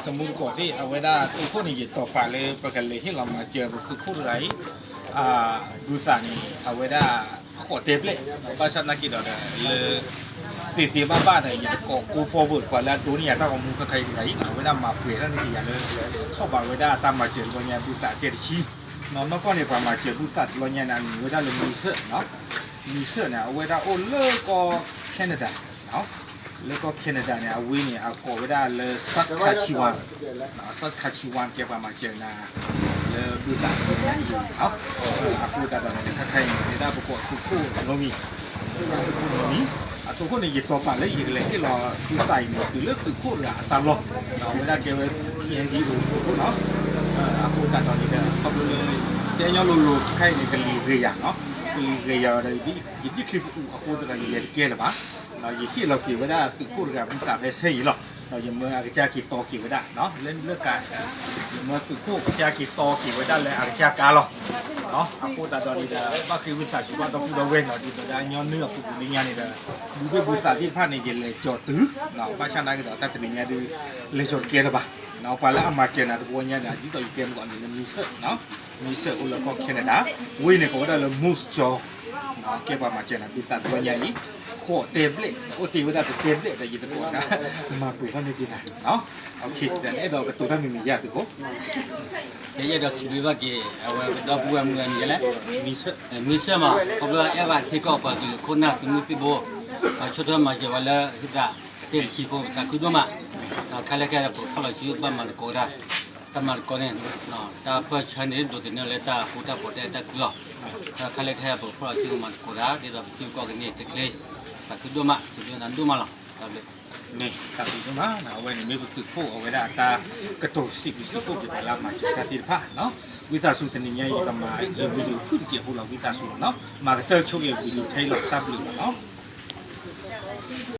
တမူတကိးသ့ၣ် အဝဲဒၣ်သုးခိၣ်န့ၣ် ယတီၢ်ပာ်လၢပကလဲၤဟ့ၣ်လီၤမၤစၢၤပသုးခိၣ်တဂၤအံၤ ဘုသးန့ၣ် အဝဲဒၣ် ဃိးတဲဘျဲၣ် ဘၣ်ဆၣ်သနာ်က့ဒီး လၢ သ့ၣ်သ့ၣ်ဘၣ်ဘၣ်ဒီး ယတကိးကိး forward ပှၤလၢအဒိန့ၢ်ယၤတၢ်ဂီၤမူခဲခါအံၤတဂၤအံၤ အဝဲဒၣ်မၤပှဲၤထီၣ်န့ၢ်က့ၤယၤလၢ ထီၣ်ဘးဝဲဒၣ်တၢ်မၤစၢၤတဘျီညါ ဘုသးအတဲတဆံ နီၢ်ကီၢ်န့ၣ် ပှၤမၤစၢၤဘုသးတဘျီညါန့ၣ် အမံၤဝဲဒၣ်လၢ မံဆၢၣ် မံဆၢၣ်န့ၣ် အဝဲဒၣ်အိၣ်လၢကီၢ် Canada လၢကီၢ် Canada န့ၣ် အဝ့ၢ်န့ၣ် အကိးဝဲဒ၁လၢ Saskatchewan Saskatchewan ကဲပှၤမၤစၢၤနၤ လၢဘုသးတဘျီညါအံၤ အဃိသတးဒီးန့ၣ် ခဲခါအံၤန့ၣ် မ့ၢ်ဒၣ်ပကိးသုးခိၣ်နီမံၤ သုးခိၣ်နီမံၤ အသုးခိၣ်န့ၣ် ယတီၢ်ပာ်လၢယကလဲၤဟ့ၣ်လီၤဘုသးအံၤန့ၣ် တုၤလၢသုးခိၣ်တဂၤအတၢ်လီၢ် အဝဲဒၣ်ကဲဝဲ K N D O သုးခိၣ်နီၤ အဃိသတးဒီးန့ၣ်ဒီး ခီဖျိလၢ တဲညီလိၤလိၤခဲခါအံၤန့ၣ် ကလံၤဂ့ၤယၤနီၤ ကလံၤဂ့ၤယၤဒီး ယဘံၣ်ချံပအူအဃိသတးဒီး ယလဲၤတကဲလၢၤဘၣ် ယဟ့ၣ်လီၤက့ၤဝဲဒၣ်သုးခိၣ်တဂၤဘုသးဖဲဆဲအံၤလီၤ ဒီးယမၢအကစၢ်က့ၤတီက့ၤဝဲဒၣ် လၢလၢကါ ယမၢသုးခိၣ်ကစၢ်က့ၤတီက့ၤဝဲဒၣ်လၢအကစၢ်ကါလီၤ အဃိသတးဒီးန့ၣ်ဒီး ဘၣ်ဃ့ဝံသးစူၤဘၣ်ဒီပုၢ်ဒီဝဲၢ်နီၤ ဒ်သိးဒီးညီနုၢ်အပူၤကွံာ်လၢညါန့ၣ်ဒီး ဒုးဘ့ၣ်ဘုသးသ့ၣ်တဖၣ်န့ၣ် ယလဲၤကၠီၤတုၤ ဘၣ်ဆၣ်နာ်က့ဒီးတၢ်တနံၤညါဒုး လဲၤကၠီၤတကဲလၢၤဘၣ် ပှၤလၢအမၤစၢၤနၤတဘျီညါန့ၣ် ဒ်သိးယတဲမ့ၢ်ကီးန့ၣ်လၢ မံဆၢၣ် မံဆၢၣ်အိၣ်လၢကီၢ် Canada ဝ့ၢ်န့ၣ်ကိးဝဲဒၣ်လၢ Moose Jaw ကဲပှၤမၤစၢၤနၤဘုသးတဘျီညါအံၤ ဃိးတဲဘျဲၣ် အိၣ်တ့ၢ်ဝဲဒၣ်တတဲဘျဲၣ်ဒီး ယတကိးဒၣ် မၤပှဲၤထီၣ်န့ၢ်က့ၤနၤ ယအဲၣ်ဒိးကတိၤတၢ်မံၤမံၤယၤသုးခိၣ် ယအဲၣ်ဒိးစံးဘျုးဘၣ်က့ၤ အဝဲပဒီပုၢ်ဝဲၢ်မုၢ်ဂၤမံၤလဲၣ် မံဆၢၣ်မး ခီဖျိအအဲၣ်ဘၣ်ထံကီၢ်ပှၤကလုာ်ခိၣ်နၢ်သုးမုၢ်သံၣ်ဘိ အဆိကတၢၢ်မၤစၢၤဝဲလၢ ဘုသးအတဲတဆံဖိ သးခုဒိၣ်မး ခဲလၢာ်ခဲဆ့ဒီး ပကဖီၣ်လီၤစုဘၣ်မၤသကိးဝဲဒၣ် တၢ်မၤသကိးန့ၣ် တၢ်ပၢၢ်ဆၢန့ၣ် ဒိးသန့ၤလၢတၢ်ဃူတၢ်ဖိးတၢ်အဲၣ်တၢ်ကွံလီၤ. ခဲလၢာ်ခဲဆ့ပကဖီၣ်လီၤစုမၤသကိးတၢ် ဒ်သိးပထံပကီၢ်ကန့ၢ်တချ့ သးခုဒိၣ်မး စံးဘျုးနၤဒိၣ်မးလီၤ. တၢ်ဘျုး မ့ၢ်တၢ်ဘျုးဒိၣ်မး အဝဲန့ၣ်မ့ၢ်ပသုးခိၣ်အဝဲဒၣ်အတၢ်ကတိၤစံးဘျုးစံးဖှိၣ်က့ၤပှၤလၢအမၤစၢၤတၢ်သ့ၣ်တဖၣ် ဝံသးစူၤတနံၤညါအံၤ ပမၤလၢ video ဖုၣ်တစဲးဖိလီၤ ဝံသးစူၤလီၤနီၤ မၤကတၢၢ်ဆိက့ၤ video ထဲအံၤလီၤ တၢ်ဘျုးလီၤနီၤ.